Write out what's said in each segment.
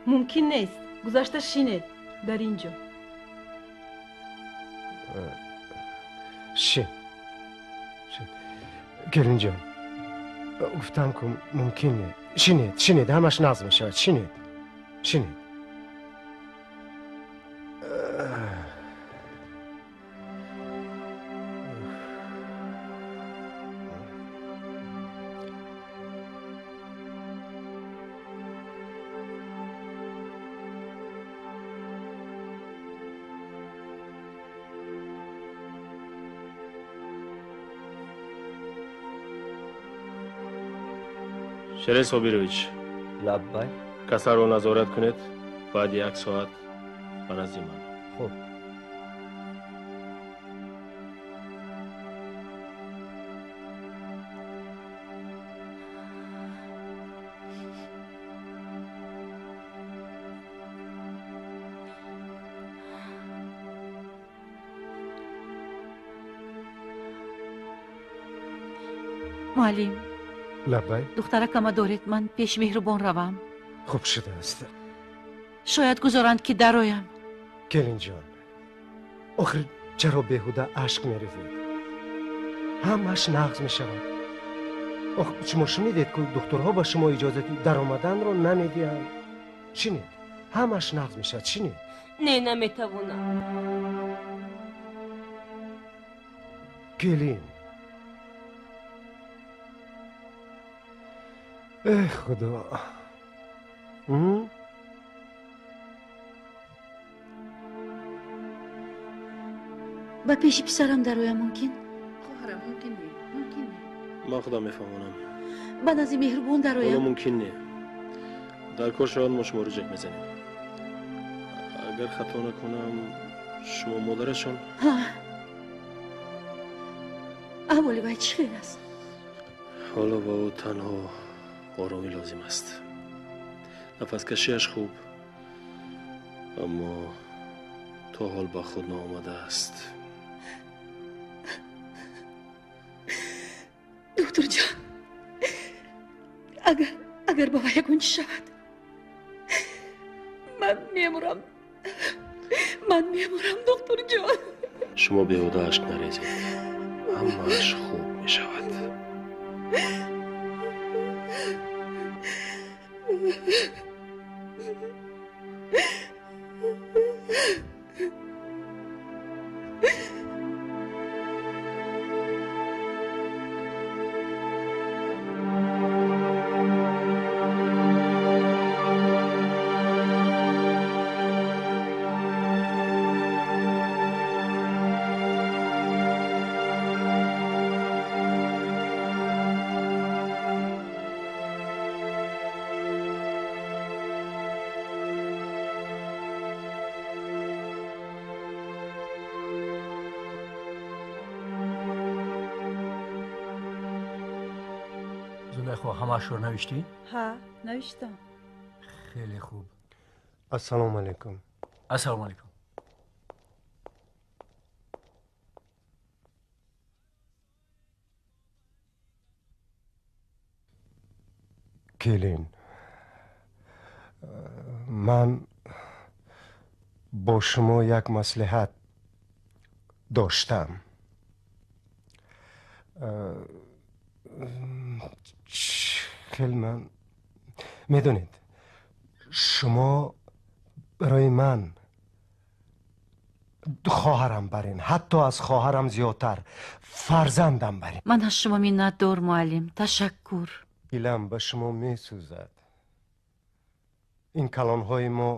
Мумкин нест. Гузашта шинед дар ин ҷо. Шин, шин, келинҷон, гуфтам ку мумкин не. Шинед, шинед, ҳамаш нағз мешавад. Шинед, шинед. Шерин Собирович. Лаббай. Касалро назорат кунед, баъди як соат ба назди ман. Хуб. Муаллим. Лаббай. Духтаракама доред, ман пеши меҳрубон равам. Хуб шудааст. Шояд гузоранд, ки дароям. Келинҷон, охир чаро беҳуда ашк мерезед? Ҳамаш нағз мешавад. Ох, шумо шунидед, ку духтурҳо ба шумо иҷозати даромаданро намедиҳанд. Шинед, ҳамаш нағз мешавад, шинед. Не, наметавонам. Келин. Эх, Худо. Ба пеши писарам дароям мумкин? Хоҳарам, мумкин не, мумкин не. Ман худам мефаҳмонам. Ба назди меҳрубон дароям. Ҳоло мумкин не. Дар кор шавад, мо шумо рӯҷак мезанем. Агар хато накунам, шумо модарашон? Ҳа. Аҳволи вай чӣ хел аст? Ҳоло ба ӯ танҳо оромӣ лозим аст. Нафаскашиаш хуб, аммо то ҳол ба худ наомадааст. Духтурҷон, агар ба вай ягон чиз шавад, ман мемурам. Ман мемурам, духтурҷон. Шумо беҳуда ашк нарезед. Ҳамааш хуб мешавад. Зулайхо, ҳамаашро навиштӣ? Ҳа, навиштам. Хеле хуб. Ассалому алайкум. Ассалому алайкум. Келин, ман бо шумо як маслиҳат доштам. Хел ман медонед, шумо барои ман хоҳарам барин, ҳатто аз хоҳарам зиёдтар фарзандам барин. Ман аз шумо миннатдор, муаллим. Ташаккур. Дилам ба шумо месӯзад. Ин калонҳои мо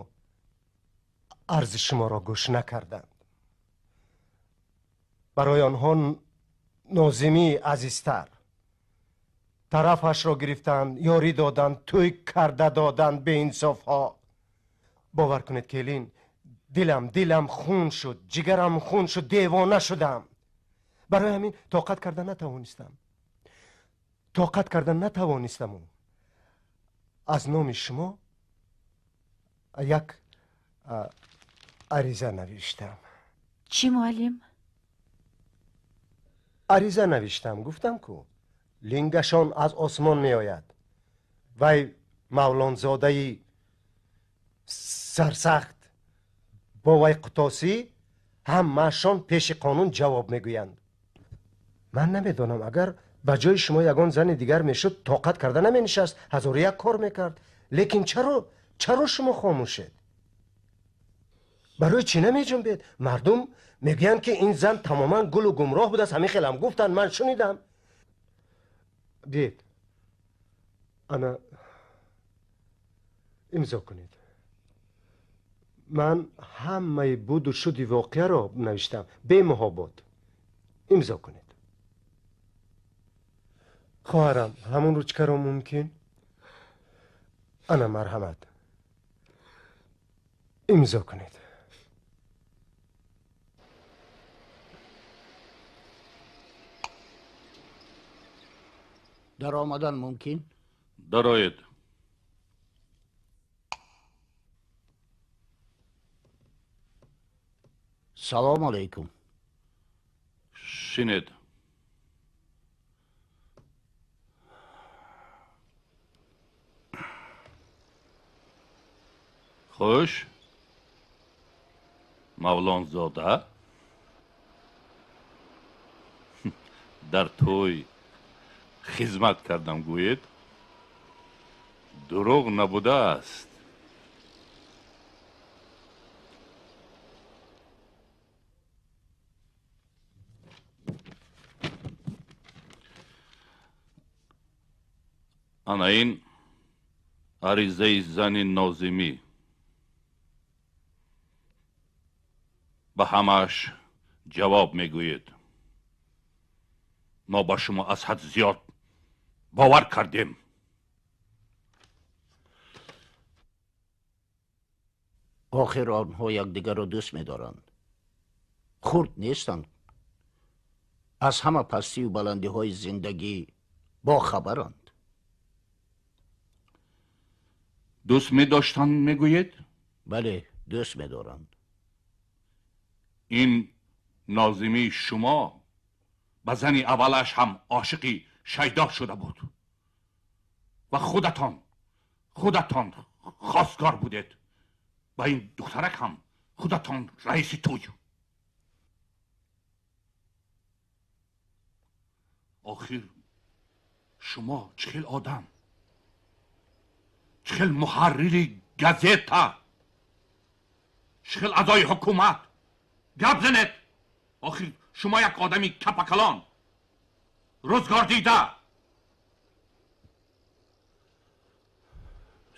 арзи шуморо гӯш накарданд. Барои онҳо нозимӣ азизтар. Тарафашро гирифтанд, ёрӣ доданд, тӯй карда доданд беинсофҳо. Бовар кунед, келин, дилам хун шуд, ҷигарам хун шуд, девона шудам. Барои ҳамин тоқат карда натавонистам. Тоқат карда натавонистаму аз номи шумо як ариза навиштам. Чӣ, муаллим? Ариза навиштам, гуфтам ку лингашон аз осмон меояд. Вай мавлонзодаи Сарсахт бо вай қутосӣ ҳамаашон пеши қонун ҷавоб мегӯянд. Ман намедонам, агар ба ҷои шумо ягон зани дигар мешуд, тоқат карда наменишаст, ҳазору як кор мекард. Лекин чаро шумо хомӯшед? Барои чӣ намеҷунбед? Мардум мегӯянд, ки ин зан тамоман гулу гумроҳ будааст. Ҳамин хелам гуфтанд, ман шунидам. Биед, ана имзо кунед. Ман ҳамаи буду шуди воқеаро навиштам, бемуҳобот. Имзо кунед. Хоҳарам, ҳамон ручкаро мумкин? Ана марҳамат, имзо кунед. Даромадан мумкин? Дароед. Салом алейкум. Шинед. Хуш, Мавлонзода, дар тӯй хизмат кардам гӯед, дурӯғ набудааст. Ана ин аризаи зани Нозимӣ. Ба ҳамааш ҷавоб мегӯед. Мо ба шумо аз ҳад зиёд бовар кардем. Охир онҳо якдигарро дӯст медоранд. Хурд нестанд. Аз ҳама пастию баландиҳои зиндагӣ бохабаранд. Дӯст медоштанд, мегӯед? Бале, дӯст медоранд. Ин Нозимии шумо ба зани аввалаш ҳам ошиқи шайдо шуда буд ва худатон хостгор будед. Ба ин духтарак ҳам худатон раиси тӯй. Охир шумо чӣ хел одам, чӣ хел муҳаррири газета, чӣ хел аъзои ҳукумат? Гап занед! Охир шумо як одами капакалон, рӯзгор дида.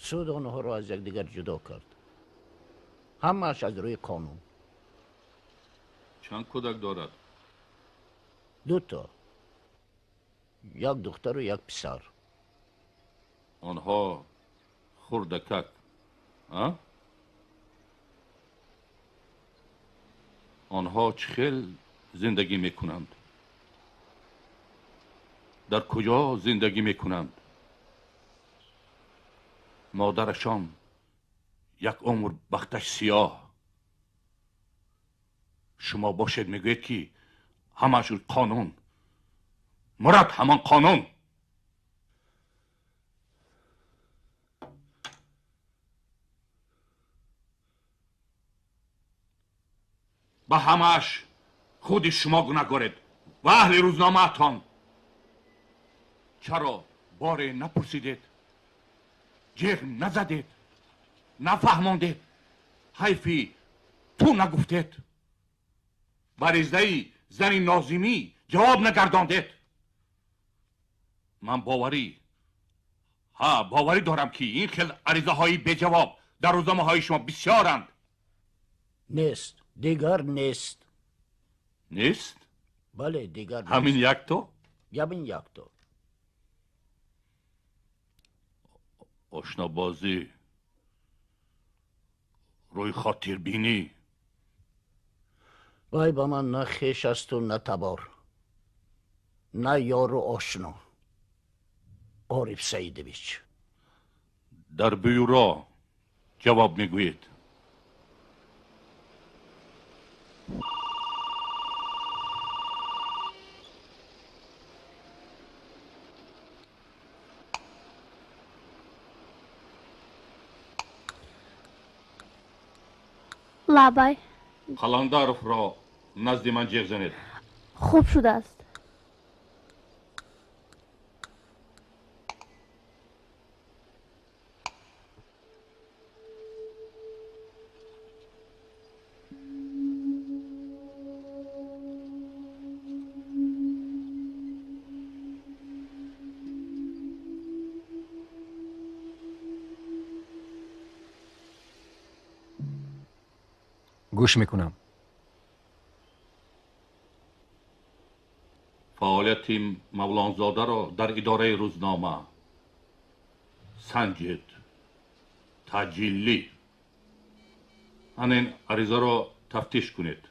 Суд онҳоро аз якдигар ҷудо кард. Ҳамааш аз рӯи қонун. Чанд кӯдак дорад? Дуто. Як духтару як писар. Онҳо хурдакак, а? Онҳо чӣ хел зиндагӣ мекунанд? Дар куҷо зиндагӣ мекунанд? Модарашон як умр бахташ сиёҳ. Шумо бошед мегӯед, ки ҳамааш қонун. Мурад ҳамон қонун. Ба ҳамааш худи шумо гунаҳгоред ва аҳли рӯзномаатон. Чаро боре напурсидед, ҷеғ назадед, нафаҳмондед, ҳайфи ту нагуфтед, ба аризаи зани Нозимӣ ҷавоб нагардондед? Ман боварӣ дорам, ки ин хел аризаҳои беҷавоб дар рӯзномаҳои шумо бисёранд. Нест, дигар нест. Нест? Бале, дигар нест. Ҳамин якто? Ҳамин якто. Ошнобозӣ, рӯи хотирбинӣ. Вай ба ман на хеш асту на табор, на ёру ошно. Ориф Саидович. Дар бюро ҷавоб мегӯед. Лабай. Қаландаровро назди ман ҷеғ занед. Хуб шудааст. Гӯш мекунам. Фаъолияти Мавлонзодаро дар идораи рӯзнома санҷед. Таҷиллӣ. Ана ин аризаро тафтиш кунед.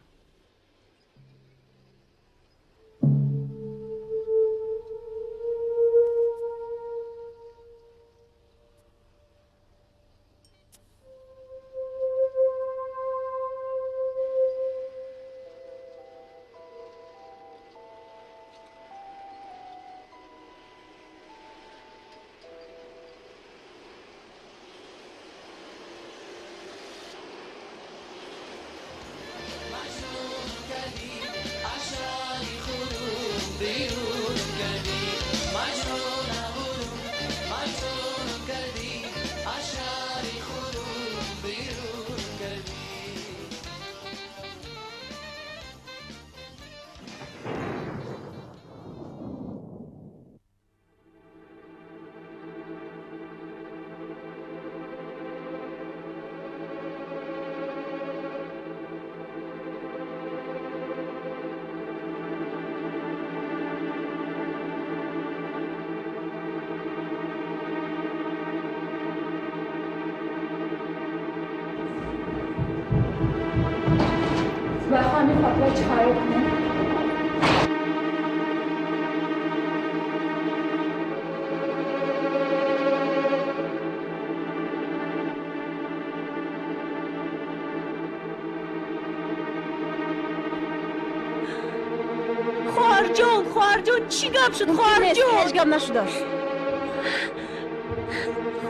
Хоҳарҷон, чӣ гап шуд? Хоҳарҷон, ҳеҷ гап нашудааст.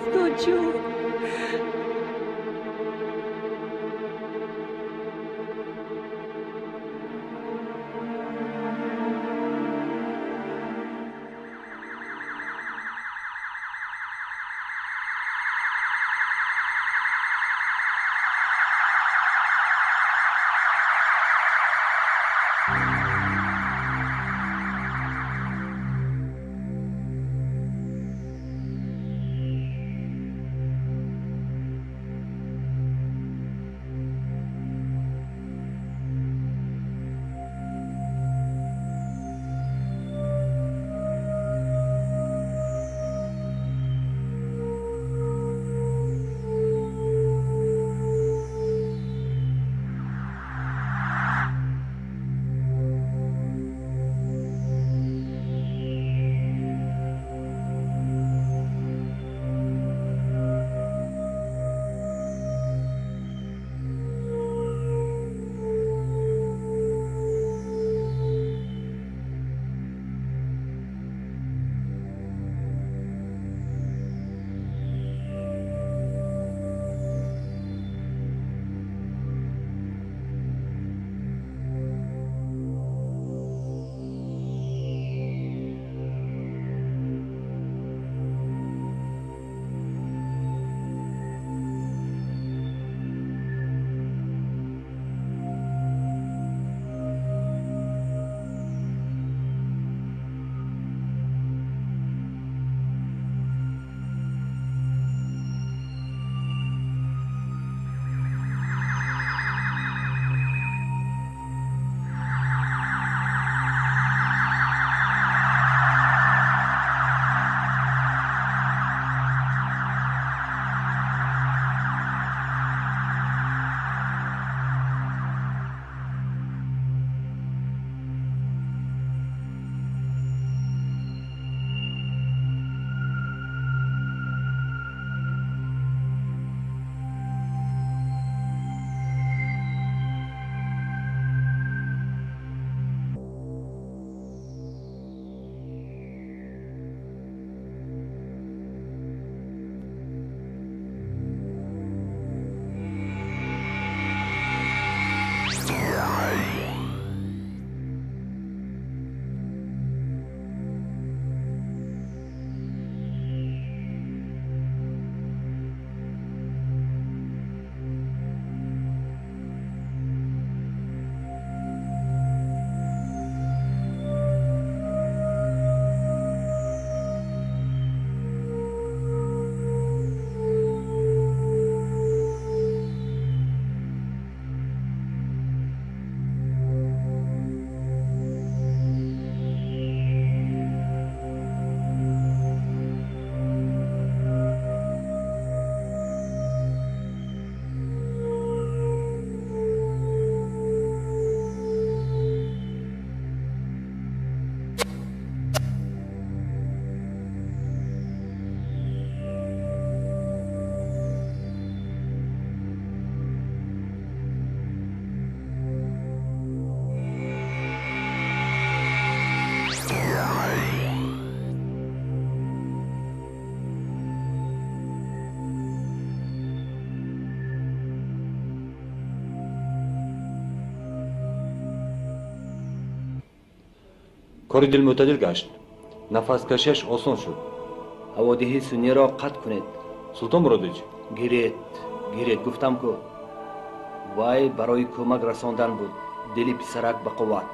Худоҷон. Кори дил мӯътадил гашт. Нафаскашиаш осон шуд. Ҳаводиҳии сунниро қатъ кунед. Султон Муродович. Гиред, гиред, гуфтам ку. Вай барои кӯмак расондан буд. Дили писарак ба қувват.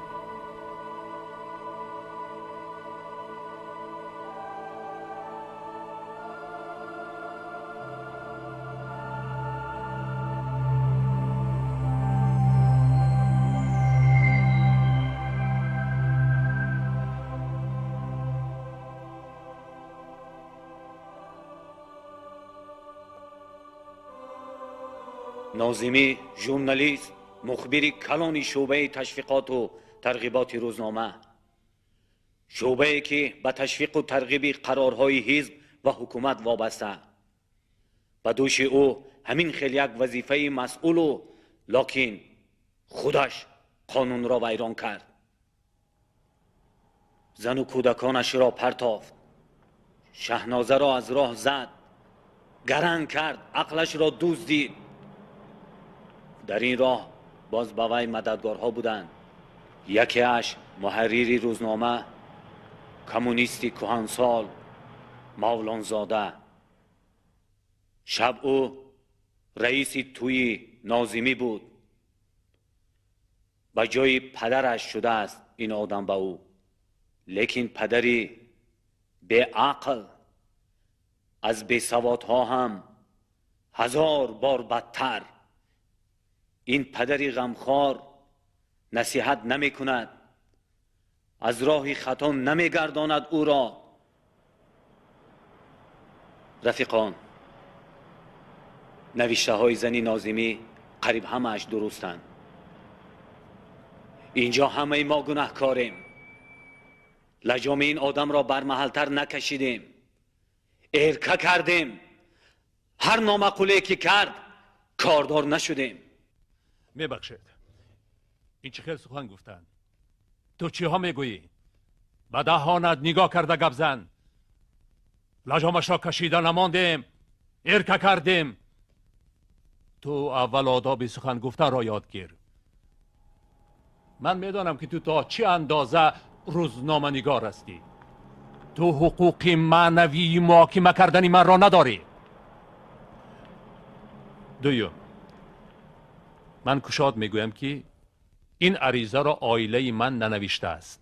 Нозимӣ журналист, мухбири калони шӯъбаи ташвиқоту тарғиботи рӯзнома, шӯъбае ки ба ташвиқу тарғиби қарорҳои ҳизб ва ҳукумат вобаста. Ба дӯши ӯ ҳамин хел як вазифаи масъулу, локин худаш қонунро вайрон кард. Зану кӯдаконашро партофт, Шаҳнозаро аз роҳ зад, гаранг кард, ақлашро дуздид. Дар ин роҳ боз ба вай мададгорҳо буданд. Якеаш муҳаррири рӯзнома, коммунисти кӯҳансол Мавлонзода. Шаб ӯ раиси тӯйи Нозимӣ буд. Ба ҷои падараш шудааст ин одам ба ӯ. Лекин падари беақл аз бесаводҳо ҳам 1000 бор бадтар. Ин падари ғамхор насиҳат намекунад, аз роҳи хато намегардонад ӯро. Рафиқон, навиштаҳои зани Нозимӣ қариб ҳамааш дурустанд. Инҷо ҳамаи мо гунаҳкорем. Лаҷоми ин одамро бармаҳалтар накашидем, эрка кардем. Ҳар номаъқуле ки кард кордор нашудем. Мебахшед, ин чӣ хел сухан гуфтанд? Ту чиҳо мегӯӣ? Ба даҳонат нигоҳ карда гап зан. Лаҷомашро кашида намондем, эрка кардем. Ту аввал одоби сухан гуфтанро ёд гир. Ман медонам ки ту то чӣ андоза рӯзноманигор ҳастӣ. Ту ҳуқуқи маънавии муҳокима кардани манро надорӣ. Дуюм, ман кушод мегӯям ки ин аризаро оилаи ман нанавиштааст,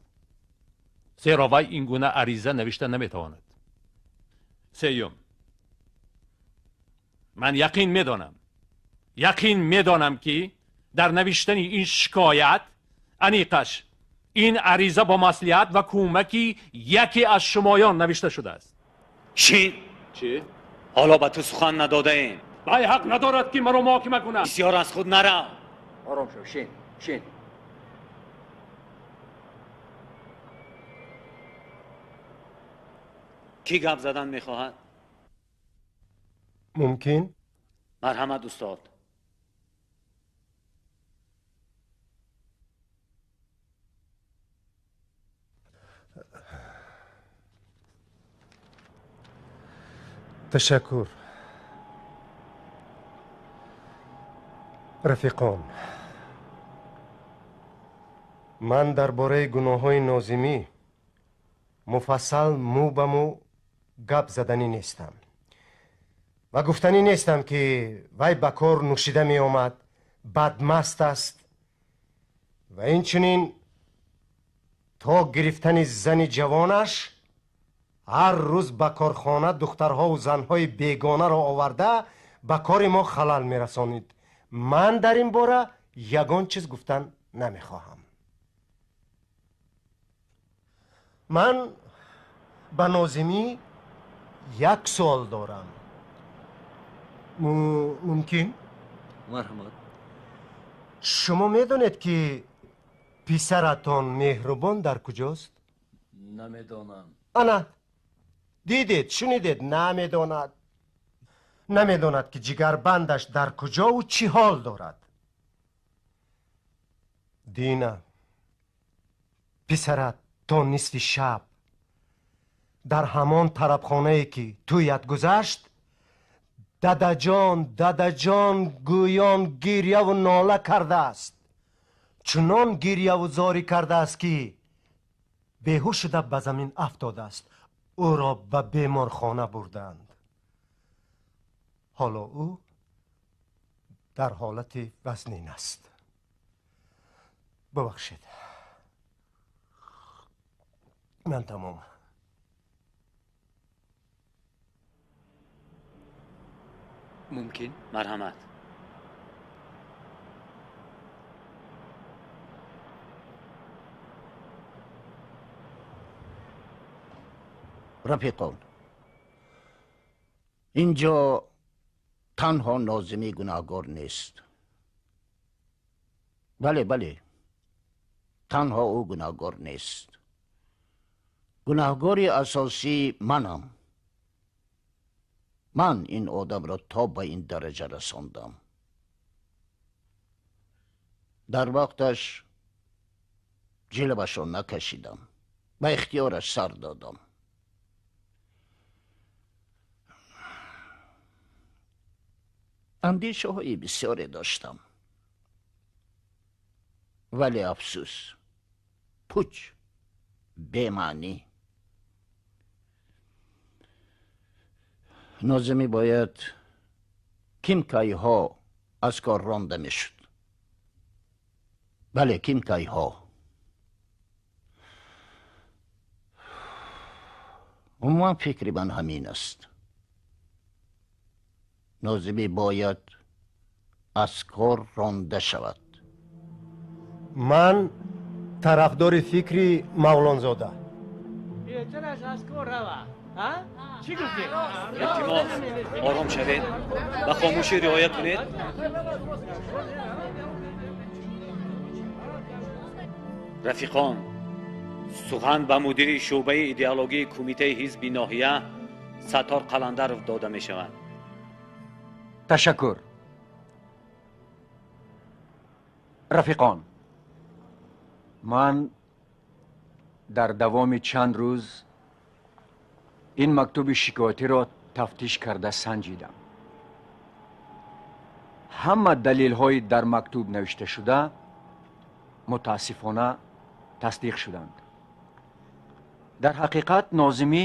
зеро вай ин гуна ариза навишта наметавонад. Сеюм, ман яқин медонам ки дар навиштани ин шикоят аниқаш ин ариза бо маслиҳат ва кӯмаки яке аз шумоён навишта шудааст. Чӣ? Чӣ? Ҳоло ба ту сухан надодаем. Вай ҳақ надорад ки маро муҳокима кунад. Бисёр аз худ нарав. Ором шав, шин, шин. Кӣ гап задан мехоҳад? Мумкин? Марҳамат, устод. Ташаккур. Рафиқон, ман дар бораи гуноҳҳои Нозимӣ муфассал мӯ ба мӯ гап заданӣ нестам ва гуфтанӣ нестам ки вай ба кор нӯшида меомад, бадмаст аст ва инчунин то гирифтани зани ҷавонаш ҳар рӯз ба корхона духтарҳову занҳои бегонаро оварда ба кори мо халал мерасонид. Ман дар ин бора ягон чиз гуфтан намехоҳам. Ман ба Нозимӣ як суол дорам. Мумкин? Марҳамат. Шумо медонед ки писаратон Меҳрубон дар куҷост? Намедонам. Ана, дидед, шунидед, намедонад. Намедонад ки ҷигарбандаш дар куҷову чӣ ҳол дорад. Дина, писарат то нисфи шаб дар ҳамон тарабхонае ки тӯят гузашт, дадаҷон, дадаҷон гӯён гирьяву нола кардааст. Чунон гирьяву зорӣ кардааст ки Беҳуш шуда ба замин афтодааст. Ӯро ба беморхона бурданд. Ҳоло ӯ дар ҳолати вазнин аст. Бубахшед. Ман тамом. Мумкин? Марҳамат. Рафиқон, инҷо танҳо Нозимӣ гунаҳгор нест. Бале, бале, танҳо ӯ гунаҳгор нест. Гунаҳгори асосӣ манам. Ман ин одамро то ба ин дараҷа расондам. Дар вақташ ҷилавашро накашидам, ба ихтиёраш сар додам. Андешаҳои бисёре доштам, вале афсӯс, пуч, бемаънӣ. Нозимӣ бояд ким кайҳо аз кор ронда мешуд. Бале, ким кайҳо. Умуман фикри ман ҳамин аст. Нозимӣ бояд аз кор ронда шавад. Ман тарафдори фикри Мавлонзода. Беҳтараш аз кор равад. Чӣ гуфтӣ? Илтимос, ором шавед, ба хомӯшӣ риоя кунед. Рафиқон, сухан ба мудири шӯъбаи идеологии кумитаи ҳизби ноҳия Саттор Қаландаров дода мешавад. Ташаккур. Рафиқон, ман дар давоми чанд рӯз ин мактуби шикоятиро тафтиш карда санҷидам. Ҳама далелҳои дар мактуб навишташуда мутаассифона тасдиқ шуданд. Дар ҳақиқат Нозимӣ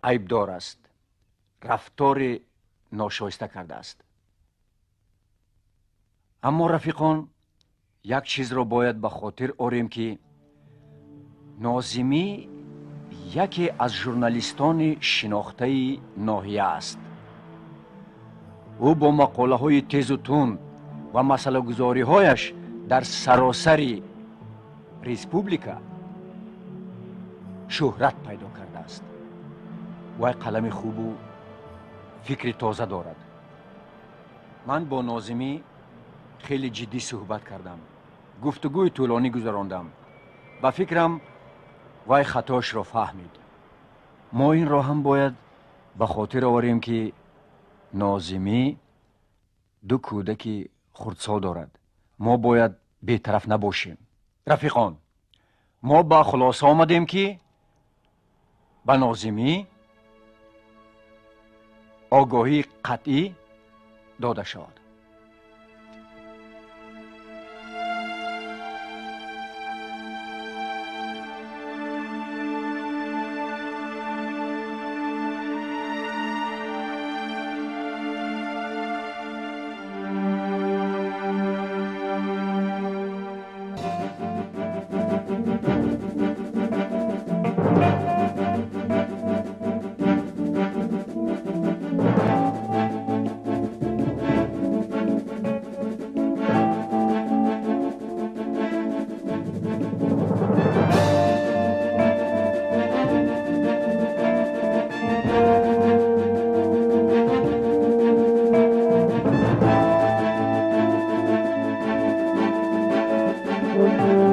айбдор аст, рафтори ношоиста кардааст. Аммо рафиқон, як чизро бояд ба хотир орем, ки Нозимӣ яке аз журналистони шинохтаи ноҳия аст. Ӯ бо мақолаҳои тезу тунд ва масъалагузориҳояш дар саросари республика шӯҳрат пайдо кардааст. Вай қалами хубу фикри тоза дорад. Ман бо Нозимӣ хеле ҷиддӣ суҳбат кардам, гуфтугӯи тӯлонӣ гузарондам. Ба фикрам, вай хатоашро фаҳмид. Мо инро ҳам бояд ба хотир оварем, ки Нозимӣ ду кӯдаки хурдсол дорад. Мо бояд бетараф набошем. Рафиқон, мо ба хулоса омадем, ки ба Нозимӣ огоҳии қатъӣ дода шавад. Thank you.